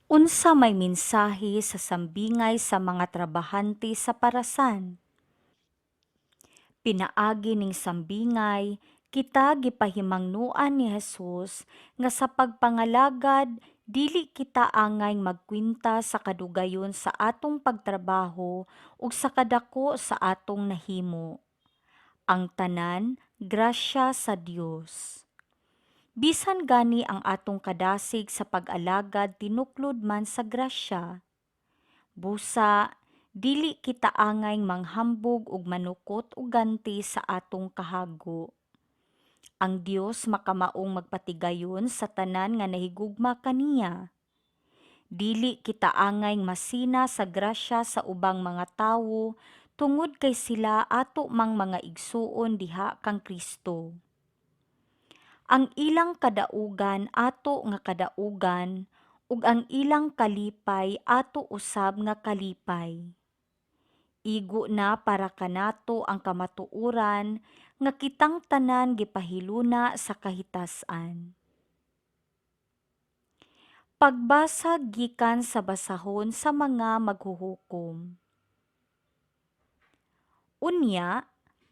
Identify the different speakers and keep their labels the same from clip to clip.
Speaker 1: Unsa may mensahe sa sambingay sa mga trabahante sa parasan? Pinaagi ning sambingay, kita gipahimangnoan ni Jesus nga sa pagpangalagad dili kita angay magkwenta sa kadugayon sa atong pagtrabaho ug sa kadako sa atong nahimo. Ang tanan grasya sa Dios. Bisan gani ang atong kadasig sa pag-alagad tinuklod man sa grasya. Busa, dili kita angay manghambog ug manukot og ganti sa atong kahago. Ang Dios makamaong magpatigayon sa tanan nga nahigugma kaniya. Dili kita angay masina sa grasya sa ubang mga tawo tungod kay sila ato mang mga igsuon diha kang Kristo. Ang ilang kadaugan ato nga kadaugan ug ang ilang kalipay ato usab nga kalipay. Igo na para kanato ang kamatuoran nga kitang tanan gipahiluna sa kahitas-an. Pagbasa gikan sa basahon sa mga maghuhukom. Unya,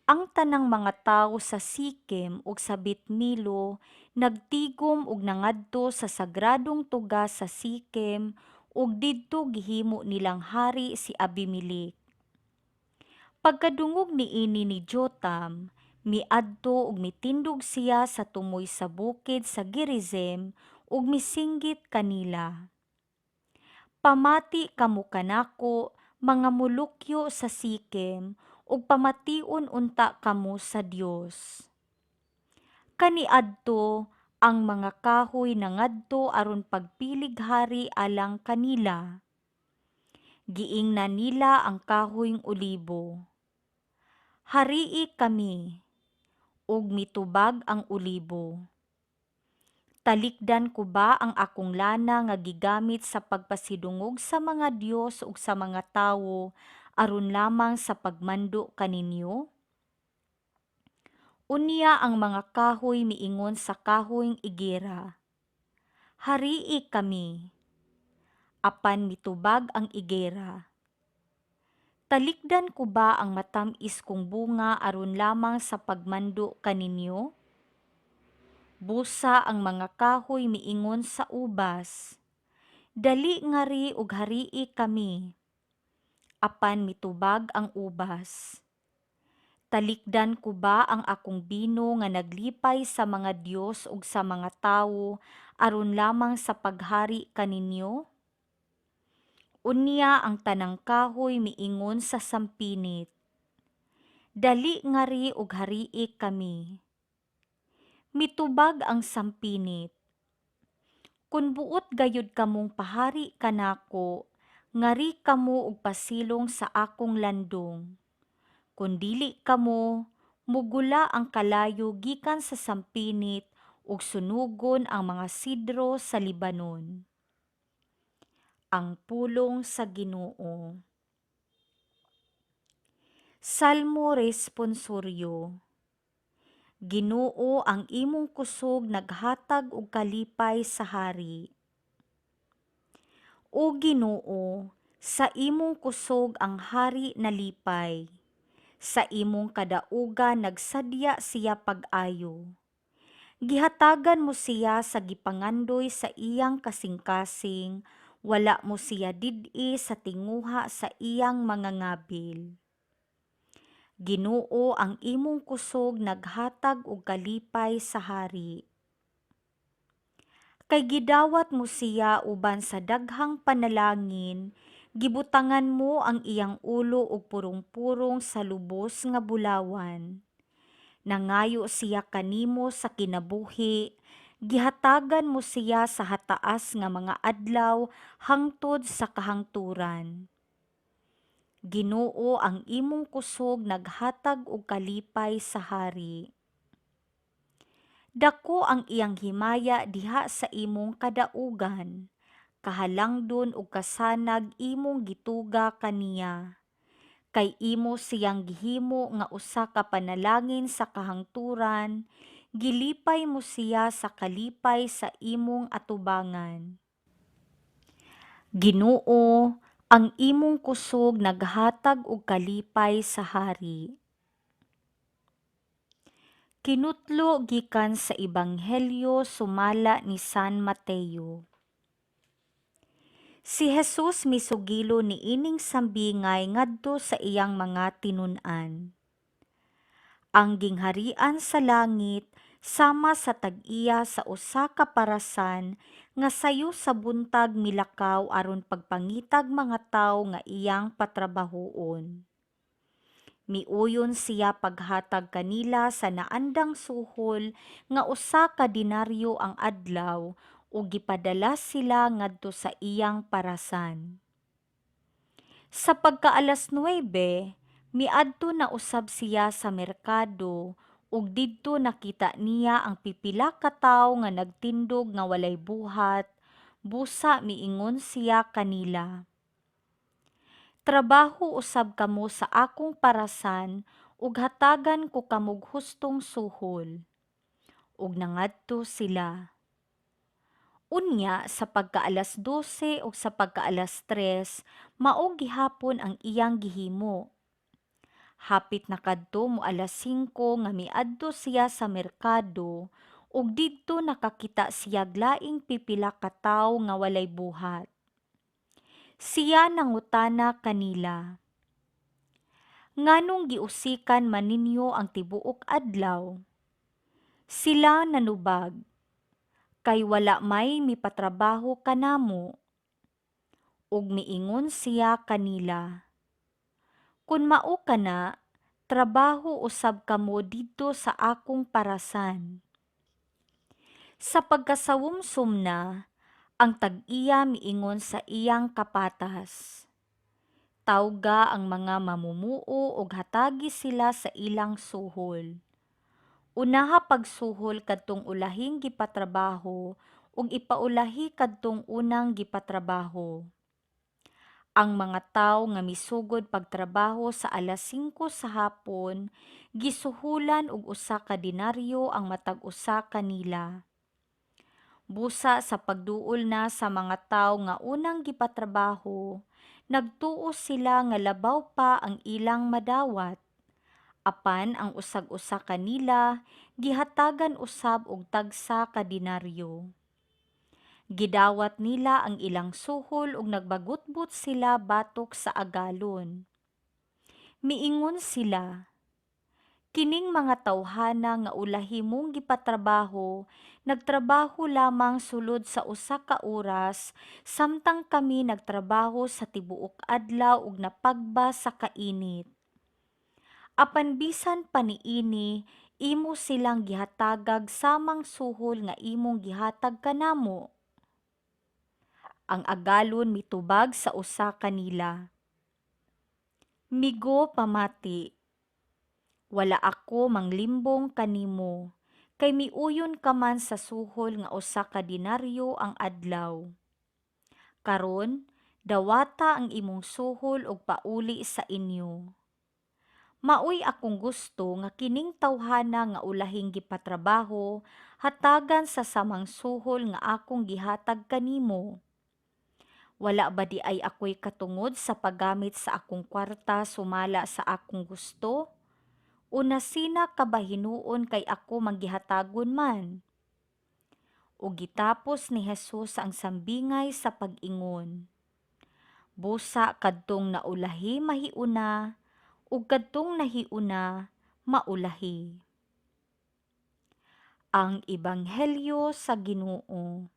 Speaker 1: ang tanang mga tawo sa Sikem ug sa Betmilo nagtigom ug nangadto sa sagradong tuga sa Sikem ug didto gihimo nilang hari si Abimelec. Pagkadungog niini ni Jotam, miadto ug mitindog siya sa tumoy sa bukid sa Gerizim ug misinggit kanila. Pamati kamo kanako, mga molukyo sa Sikem, ug pamation unta kamo sa Dios. Kaniadto ang mga kahoy nangadto aron pagpilig hari alang kanila. Giingnan nila ang kahoyng olibo. Harii kami, ug mitubag ang olibo. Talikdan ko ba ang akong lana nga gigamit sa pagpasidungog sa mga dios ug sa mga tawo aron lamang sa pagmando kaninyo? Unya ang mga kahoy miingon sa kahoyng igera. Harii kami. Apan mitubag ang igera. Talikdan ko ba ang matam-is kong bunga aron lamang sa pagmando kaninyo? Busa ang mga kahoy miingon sa ubas. Dali ngari ug harii kami. Apan mitubag ang ubas. Talikdan ko ba ang akong bino nga naglipay sa mga dios ug sa mga tawo aron lamang sa paghari kaninyo? Unya ang tanang kahoy miingon sa sampinit. Dali ngari ug harii kami. Mitubag ang sampinit. Kun buot gayud kamong pahari kanako, ngari kamo og pasilong sa akong landong. Kun dili kamo, mugula ang kalayo gikan sa sampinit ug sunugon ang mga sidro sa Lebanon. Ang pulong sa Ginoo. Salmo Responsoryo. Ginoo, ang imong kusog naghatag og kalipay sa hari. O Ginoo, sa imong kusog ang hari nalipay. Sa imong kadaugan nagsadya siya pag-ayo. Gihatagan mo siya sa gipangandoy sa iyang kasing-kasing, wala mo siya did-i sa tinguha sa iyang mga ngabil. Ginoo, ang imong kusog naghatag og kalipay sa hari. Kay gidawat mo siya uban sa daghang panalangin, gibutangan mo ang iyang ulo og purong-purong sa lubos nga bulawan. Nangayo siya kanimo sa kinabuhi, gihatagan mo siya sa hataas nga mga adlaw hangtod sa kahangturan. Ginoo, ang imong kusog naghatag og kalipay sa hari. Dako ang iyang himaya diha sa imong kadaugan, kahalangdon ug kasanag imong gituga kaniya. Kay imo siyang gihimo nga usa ka panalangin sa kahangturan, gilipay mo siya sa kalipay sa imong atubangan. Ginoo, ang imong kusog naghatag og kalipay sa hari. Kinutlo gikan sa Ebanghelyo sumala ni San Mateo. Si Jesus misugilo niining sambingay ngadto sa iyang mga tinun-an. Ang gingharian sa langit sama sa tag-iya sa usa ka parasan nga sayo sa buntag milakaw aron pagpangitag mga tawo nga iyang patrabahoon. Miuyon siya paghatag kanila sa naandang suhol nga usa ka denaryo ang adlaw ug gipadala sila ngadto sa iyang parasan. Sa pagka-alas 9, miadto na usab siya sa merkado ug didto nakita niya ang pipila ka tawo nga nagtindog nga walay buhat, busa miingon siya kanila, "Trabaho usab kamo sa akong parasan ug hatagan ko kamog hustong suhol." Ug nangadto sila. Unya sa pagka-alas 12 ug sa pagka-alas 3, mao gihapon ang iyang gihimo. Hapit na kadto mo alas 5 nga miadto siya sa merkado ug didto nakakita siyag laing pipila ka tawo nga walay buhat. Siya nangutana kanila, "Nganong giusikan man ninyo ang tibuok adlaw?" Sila nanubag, "Kay wala may mipatrabaho kanamo." Ug miingon siya kanila, "Kun mao kana, trabaho usab kamo didto sa akong parasan." Sa pagkasawumsom na, ang tag-iya miingon sa iyang kapatas, "Tawga ang mga mamumuo ug hatagi sila sa ilang suhol. Unaha pagsuhol kadtong ulahing gipatrabaho ug ipaulahi kadtong unang gipatrabaho." Ang mga tawo nga misugod pagtrabaho sa alas 5 sa hapon gisuhulan og usa ka denaryo ang matag usa kanila. Busa sa pagduol na sa mga tawo nga unang gipatrabaho, nagtuo sila nga labaw pa ang ilang madawat. Apan ang usag-usa kanila gihatagan usab og tagsa ka denaryo. Gidawat nila ang ilang suhol ug nagbagutbot sila batok sa agalon. Miingon sila, "Kining mga tawhana nga ulahi mong gipatrabaho nagtrabaho lamang sulod sa usa ka oras samtang kami nagtrabaho sa tibuok adlaw ug napagba sa kainit. Apan bisan pa niini imo silang gihatagag samang suhol nga imong gihatag kanamo." Ang agalon mitubag sa usa kanila, "Migo, pamati. Wala ako manglimbong kanimo, kay miuyon ka man sa suhol nga usa ka denaryo ang adlaw. Karon, dawata ang imong suhol ug pauli sa inyo. Maoy akong gusto nga kining tawhana nga ulahing gipatrabaho hatagan sa samang suhol nga akong gihatag kanimo. Wala ba diay ako'y katungod sa paggamit sa akong kwarta sumala sa akong gusto? O nasina ka ba hinuon kay ako manggihatagon man?" Ug gitapos ni Jesus ang sambingay sa pag-ingon, "Busa kadtong naulahi mahiuna, ug kadtong nahiuna maulahi." Ang Ebanghelyo sa Ginoo.